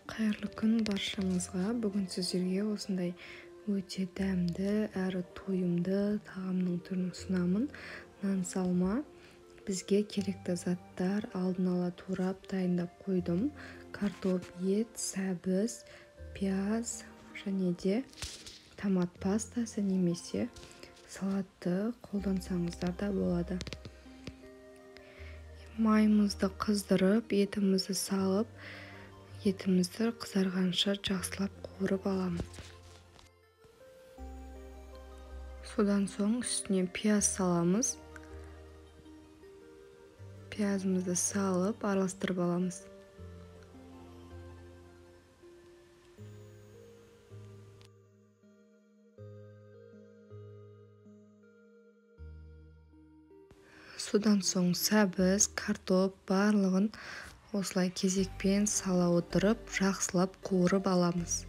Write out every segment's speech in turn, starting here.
Қайырлы күн баршаңызға. Бүгін сіздерге осындай өте дәмді әрі тойымды тағамның түрін ұсынамын. Нан салма. Бізге керекті заттар алдын ала турап дайындап қойдым. Картоп, ет, сәбіз, пияз және де томат пастасы немесе салатты қолдансаңыздар да болады. Майымызды қыздырып, етімізді салып, етімізді қызарғанша жақсылап қуырып аламыз. Содан соң үстіне пияз саламыз. Пиязымызды салып, араластырып аламыз. Содан соң сәбіз, картоп барлығын осылай кезекпен сала отырып, жақсылап қуырып аламыз.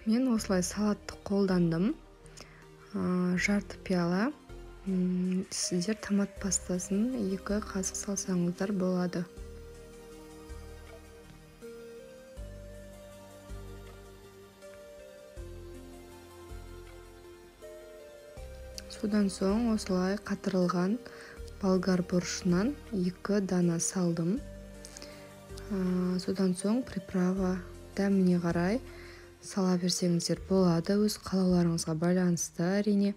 Мен осылай салатты қолдандым. Жарты пиала. Сіздер томат пастасын 2 қасық салсаңыздар болады. Содан соң осылай қатырылған болгар бұрышынан 2 дана салдым. Содан соң приправа дәміне қарай сала берсеңіздер болады, өз қалауларыңызға байланысты әрине.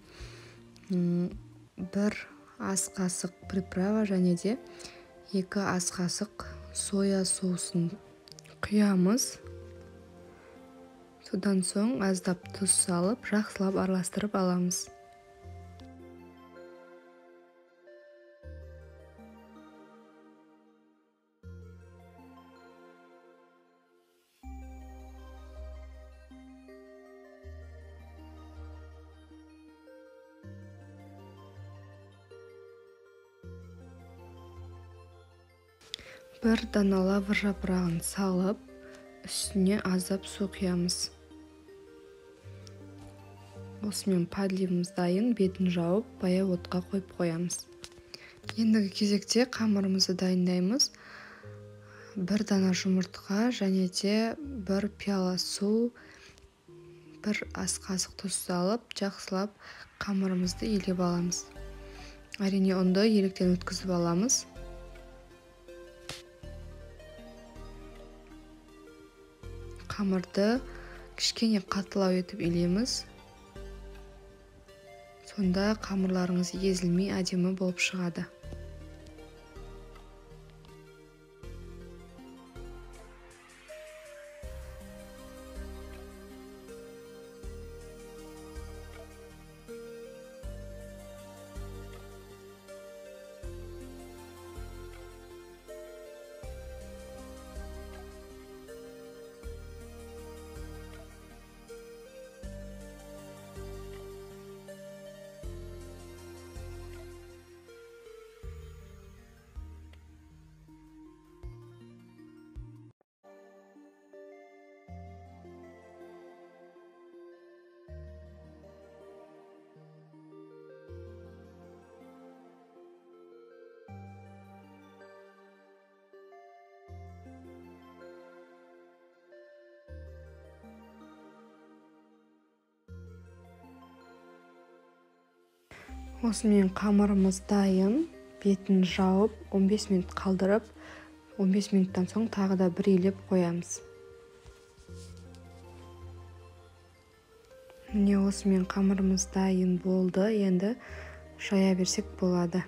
1 ас қасық приправа және де 2 ас қасық соя соусын құямыз. Содан соң аздап тұз салып, жақсылап араластырып аламыз. Бір дана лавр жапырағын салып, үстіне аздап су құямыз. Осымен подливіміз дайын, бетін жауып, баяу отқа қойып қоямыз. Ендігі кезекте қамырымызды дайындаймыз. 1 дана жұмыртқа және де 1 пиала су, 1 ас қасық тұз салып, жақсылап қамырымызды елеп аламыз. Әрине ұнды електен өткізіп аламыз. Қамырды кішкене қаттылау етіп илейміз. Сонда қамырларыңыз езілмей әдемі болып шығады. Осымен қамырымыз дайын, бетін жауып 15 минут қалдырып, 15 минуттан соң тағы да бір елеп қоямыз. Міне осымен қамырымыз дайын болды, енді жая берсек болады.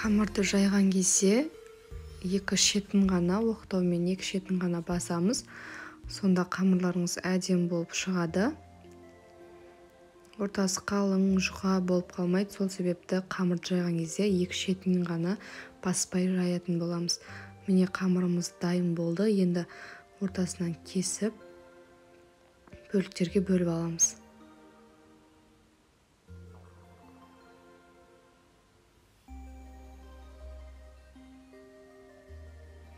Қамырды жайған кезде екі шетін ғана оқтаумен екі шетін ғана басамыз. Сонда қамырларыңыз әдемі болып шығады. Ортасы қалың, жұқа болып қалмайды. Сол себепті қамырды жайған кезде екі шетін ғана баспай жаятын боламыз. Міне қамырымыз дайын болды. Енді ортасынан кесіп бөліктерге бөліп аламыз.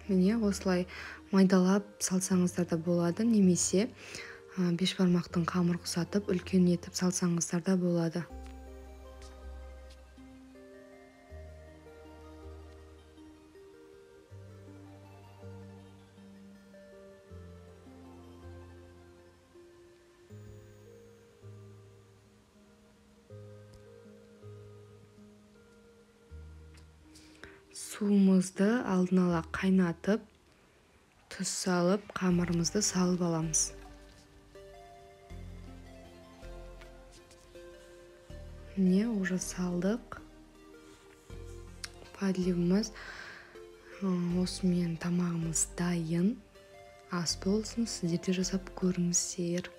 Міне осылай майдалап салсаңыздар да болады, немесе бешбармақтың қамыр ұқсатып үлкен етіп салсаңыздар да болады. Суымызды алдын ала қайнатып, тұз салып, қамырымызды салып аламыз. Міне уже салдық. Подливіміз осымен тамағымыз дайын. Ас болсын, сіздер де жасап көріңіздер.